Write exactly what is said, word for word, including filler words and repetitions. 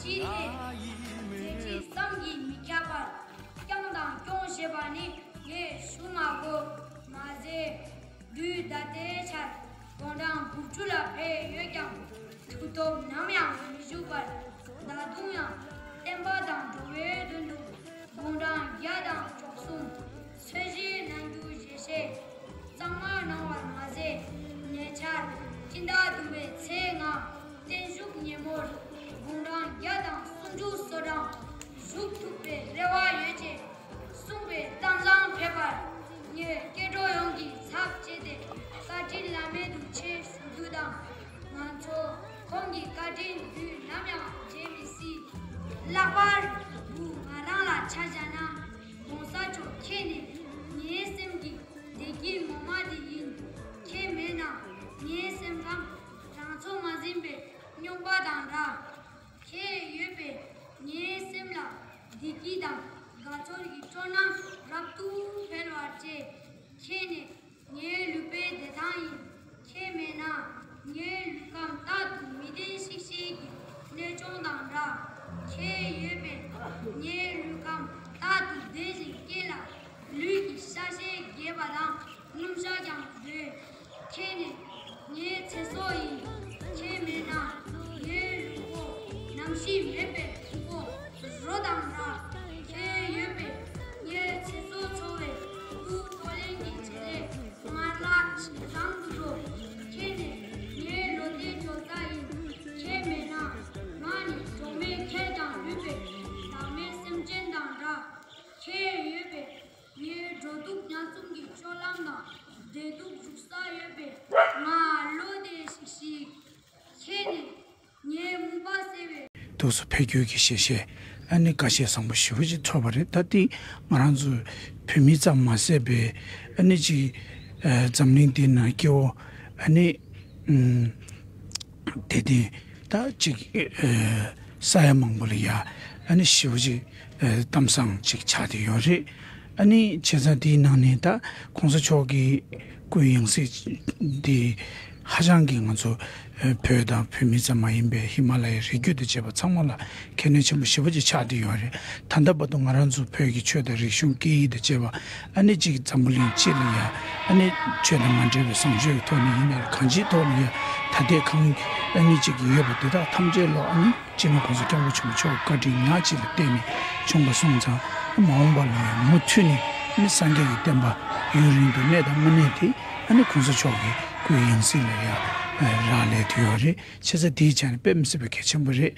ཅི་སྟེ། ཚེ་གཅིག་བསམ་གྱིས་མི་ཁྱབ་པར། བསྐྱངས་དང་སྐྱོང་བཞེས་པ་ནི། ངས་ཞུ་མ་དགོས་མ་ཟད། ལུས་ད་ལྟའི་ཆར། དགུང་གྲངས་དགུ་བཅུ་ལ་ཕེབས་ཡོད་ཀྱང་། མཐུ་སྟོབས་ནམ་ཡང་མི་ཞུགས་པར། ད་དུང་ཡང་བསྟན་པ་དང་འགྲོ་བའི་དོན་དུ། དགུང་གྲངས་བརྒྱ་དང་བཅུ་གསུམ། འཚོ་བཞེས་གནང་རྒྱུ་ཞལ་བཞེས་གཙང་མ་གནང་བར་མ་ཟད། ཉེ་ཆར་སྤྱི་ཟླ་བདུན་པའི་ཚེས་ལྔ། བརྟན་བཞུགས་ཉིན་མོར། དགུང་གྲངས་བརྒྱ་དང་སུམ་ཅུ་སོ་གྲངས་བཞུགས་ཐུབ་པའི་རེ་བ་ཡོད་ཅེས་གསུངས་པའི་གཏམ་བཟང་ཕེབས་པར། ངས་སྐྱེ་འགྲོ་ཡོངས་ཀྱི་ཚབ་བྱས་ཏེ། བཀའ་དྲིན་བླ་མེད་དུ་ཆེ་ཞུ་རྒྱུ་དང་། ང་ཚོ་ཁོང་གི་བཀའ་དྲིན་དུས་ནམ་ཡང་བརྗེད་མི་སྲིད། ལྷག་པར་དུ་ང་རང་ལ་ཆ་བཞག་ན། གོང་ས་མཆོག་ཁྱེད་ནི་ངའི་སེམས་ཀྱི་བདེ་སྐྱིད་ངོ་མ་དེ་ཡིན། ཁྱེད་མེད་ན་ངའི་སེམས་ཁམས་རང་ཚོད་མ་ཟིན་པའི་རྙོག་པ་དང་འདྲ། ཁྱེད་ཡོད་པས་ངའི་སེམས་ལ་བདེ་སྐྱིད་དང་དགའ་ཚོར་གྱི་སྤྲོ་སྣང་རབ་ཏུ་འཕེལ་བར་བྱེད། ཁྱེད་ནི་ངའི་ལུས་པོའི་བདེ་ཐང་ཡིན། ཁྱེད་མེད་ན་ངའི་ལུས་ཁམས་རྟག་ཏུ་མི་བདེ་ཤིག་ཤིག་གི་གནས་སྐྱོང་དང་འདྲ། ཁྱེད་ཡོད་པས་ངའི་ལུས་ཁམས་རྟག་ཏུ་བདེ་ཞིང་སྐྱིད་ལ། ལུས་ཀྱི་ཤ་ཤེད་རྒྱས་པ་དང་སྣུམ་ཤ་ཀྱང་རྒྱས། ཁྱེད་ནི་ངའི་ཚེ་སྲོག་ཡིན། ཁྱེད་མེད་ན་ངའི་ལུས་པོ་ནམ་ཞིག་མེད་པའི་ཕུང་པོ་རོ་དང་འདྲ། ཁྱེད་ཡོད་པས་ངའི་ཚེ་སྲོག་འཚོ་བའི་ཏུ་ཏོ་ལེན་གྱི་བྱེད་ལས་སྔར་ལྷག་ཇེ་བཟང་དུ་འགྲོ། ཁྱེད་ནི་ངའི་བློ་གཏད་ཅོག་ཙེ་ཡིན། ཁྱེད་མེད་ན་ང་ནི་གྲོགས་མེད་ཁྱེར་དང་ལུས་པའི་བདག་མེད་སེམས་ཅན་དང་འདྲ། ཁྱེད་ཡོད་པས་ངའི་འགྲོ་འདུག་ཉལ་གསུམ་གྱི་སྤྱོད་ལམ་དང་བདེ་སྡུག་འཇུག་ས་ཡོད་པས་ང་བློ་བདེ་ཞིག་ཤིག་ཁྱེད་ནི་ངའི་མུན་པ་སེལ་བའི། འདུག་སེ་ཕེབས་རྒྱུ་གི་ཞལ་བཞེས་ཨ་ནི་བཀའ་ཆད་བཟང་པོ་ཞེ་པོ་ཅིག་ཐོབ་པ་རེད། ད་འདི་ང་རང་ཚོ་བོད་མི་ཙམ་མ་ཟད་པའི་ཨ་ནི་ཅིག་ཨ་འཛམ་གླིང་འདི་ནང་སྐྱེ་བོ་ཨ་ནི་ཨམ་དད་ལྡན་ད་ཅིག་ཨ་ས་ཡ་མང་པོ་ལ་ཡ་ཨ་ནི་ཞེ་པོ་ཅིག་ཨ་གཏམ་བཟང་ཅིག་ཆགས་བསྡད་ཡོད་རེད། ཨ་ནི་བྱས་ཙང་དེའི་ནང་ནས་ད་གོང་ས་མཆོག་གི་སྐུའི་ཡང་སྲིད་འདི་ཧ་ཅང་གི་ང་ཚོ་བོད་དང་བོད་མི་ཙམ་མ་ཡིན་པའི་ཧི་མ་ལ་ཡའི་རི་རྒྱུད་དང་བཅས་པ་ཚང་མ་ལ་གལ་གནད་ཆེན་པོ་ཞེ་པོ་ཅིག་ཆགས་བསྡད་ཡོད་རེད། ད་ལྟ་བར་དུ་ང་རང་ཚོ་བོད་ཀྱི་ཆོས་དང་རིག་གཞུང་སྐད་ཡིག་དང་བཅས་པ་ཨ་ནི་གཅིག་འཛམ་བུ་གླིང་སྤྱི་ལ་ཡ་ཨ་ནི་ཆོས་དང་མ་འདྲེས་པའི་བཟང་སྤྱོད་ཀྱི་ཐོག་ནས་ཡིན་ནའི་གང་ཅིའི་ཐོག་ནས་ཡ་ད་ལྟའི་གང་ཨ་ནི་གཅིག་ཡོད་པ་དེ་དག་ཐམས་ཅད་ལོ་ཨ་ནི། སྤྱི་ནོར་གོང་ས་སྐྱབས་མགོན་ཆེན་པོ་མཆོག་བཀའ་དྲིན་ཉག་གཅིག་ལ་བརྟེན་ནས་བྱུང་བ་སོང་ཙང་། མ་འོངས་པ་ལ་ཡང་མུ་མཐུད་ནས་ནི་སངས་རྒྱས་ཀྱི་བསྟན་པ་ཡུན་རིང་དུ་གནས་དང་མ་གནས་དེ་ཨ་ནི་གོང་ས་མཆོག་གི་སྐུའི་ཡང་སྲིད་ལ་ཡང་རག་ལས་ཐུབ་ཡོད་རེད། བྱས་ཙང་དེའི་ཆ་ནས་དཔེ་མི་སྲིད་པའི་གལ་ཆེན་པོ་རེད།